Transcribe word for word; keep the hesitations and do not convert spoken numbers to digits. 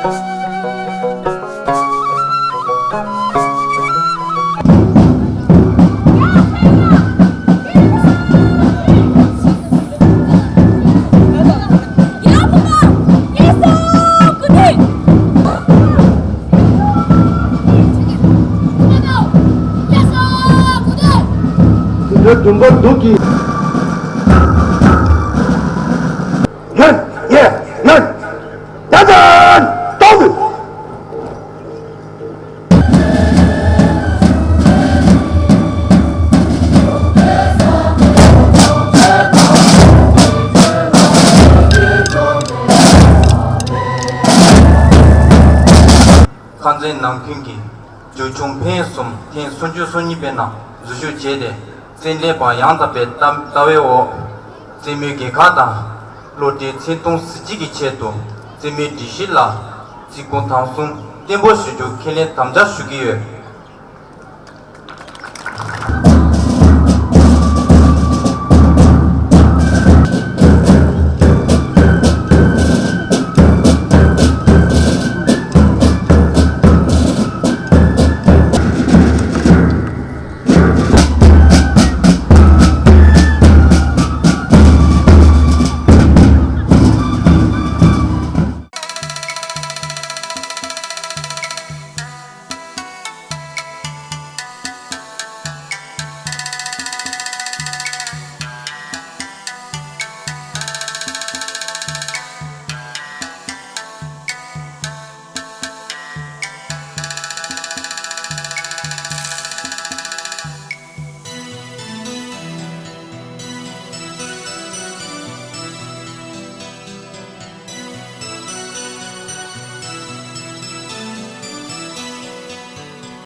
དེ་འདྲ་འདུན་པ་སྡུག་གིས། ཡོད། ཡེ། ཡོད། ཡ་ཙན། ཏོག་ཁང་ཚན་ནང་ཁུལ་གྱི་ཇོ་ཆུང་འཕན་གསུམ་ཐེངས་སུམ་ཅུ་སོ་གཉིས་པའི་ནང་འཛུལ་ཞུགས་བྱས་ཏེ། རྩེད་འགྲན་པ་ཡང་དག་པའི་ལྟ་ལྟ་བའི་འོག་རྩེད་མོའི་རྒྱལ་ཁ་དང་། བློ་གྲོས་ཚད་མཐོང་གཟི་བརྗིད་ཀྱི་ཆེད་དུ་རྩེད་མོའི་སྒྲིག་གཞི་ལ་བརྩི་བཀུར་དང་སྲུང་བརྟན་པོ་ཞུ་རྒྱུ་ཁས་ལེན་དམ་བཅའ་ཞུ་གི་ཡོད།